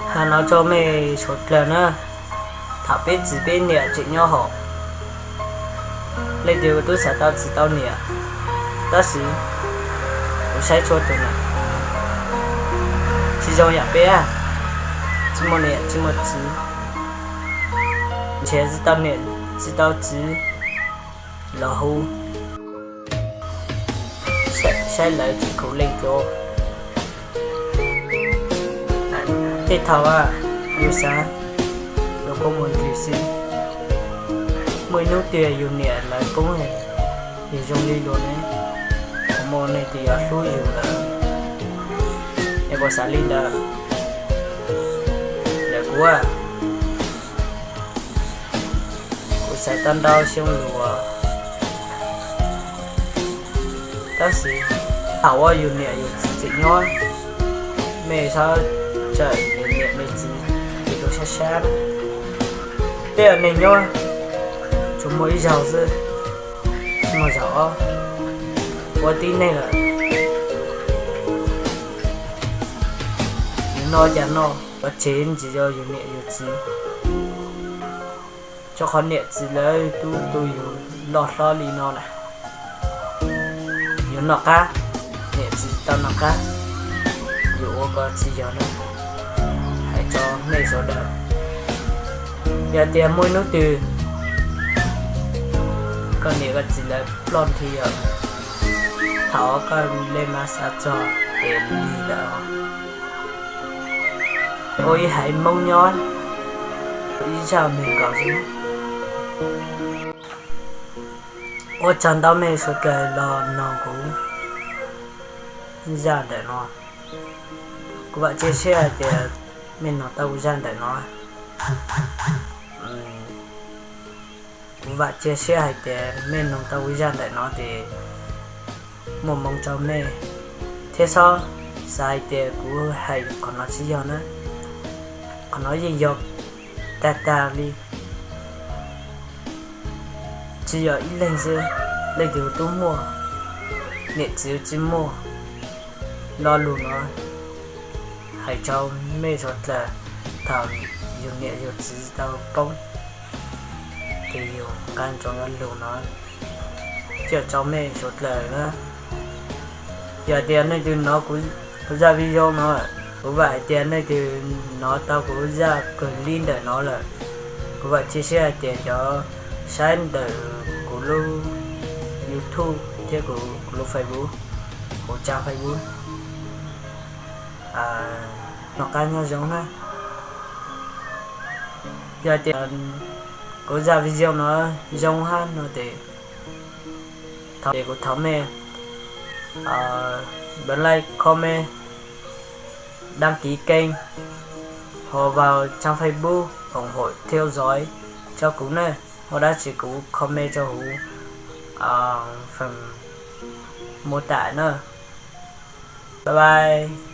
Hais no rau mej suav dlawg na, thaum peb txiv peb niam tseem nyob hauv, leej twg kuj tub xav tau txiv tau niam, tab sis kuv saib txhua tus na, tsis zoo yam peb, tsis muaj niam tsis muaj txiv, nrhiav tsis tau niam tsis tau txiv los hu, saib lawv tsis khuv leej twg. Tej thaum yus xav, yus kuj mus ntws xwb, muaj ib hnub twg yus niam lawv poob, yus zoo li luag ne, kuv muaj neeg twg yuav hlub yus lawm, es puas xav li ntawd? Ntawm kuv, kuv xav tau ntau xyoo lawm, tab sis thaum uas yus niam yus txiv tseem nyob, mej txhob txawm niam niam txiv txiv tus sab sab. Peb ua neeg nyob tsuas muaj ib zaug xwb, tsis muaj zaum ob, ua tib neeg lawm, yus noj cas noj, pov tseg ntsis yog yus niam yus txiv. Rau qhov niam txiv lawv tub tu yus loj hlob li no na, yus noj qab, niam txiv tau noj qab, yus ua kom tsis yog na. Hais rau nej sawv daws, yog tias muaj ib hnub twg koj niam koj txiv lawv ploj nthi lawm, thaum koj le mas xav txog ces lig lawm, ua ib haiv Hmoob nyob ib zaj neeg nkaus xwb. Ua tsaug ntau mej suav dlawg los noog kuv zaj ntawm no. Kuv vam cia siab hais tias mej noog tau kuv zaj ntawm no. Kuv vam cia siab hais tias mej noog tau kuv zaj ntawm no ces muaj hmoo rau mej, thiab txhob xav hais tias kuv hais qhov no tsis yog na. Qhov no yeej yog tag tag li. Tsis yog ib leeg xwb, leej twg tub muaj, niam txiv tsis muaj. Lo lus no hais rau mej suav dlawg, thaum yus niam yus txiv tau poob ces yus nqa ntsoov lo lus no coj rau mej suav dlawg na. Yog tias nej twg hnov kuv zaj video no, kuv vam hais tias nej twg hnov tau kuv zaj clip ntawm no lawm. Kuv vam cia siab hais tias cov saib ntawm kuv lub YouTube thiab kuv lub Facebook, kuv tsav Facebook, noj qab nyob zoo na. Yog tias kuv zaj video no zoo hab no ces, thaum es kuv thov mej like, comment, đăng ký kênh, ho vào trang Facebook ủng hộ theo dõi cho kuv na. Ho dab tsi kuv comment rau huv phần mô tả na. Bye bye.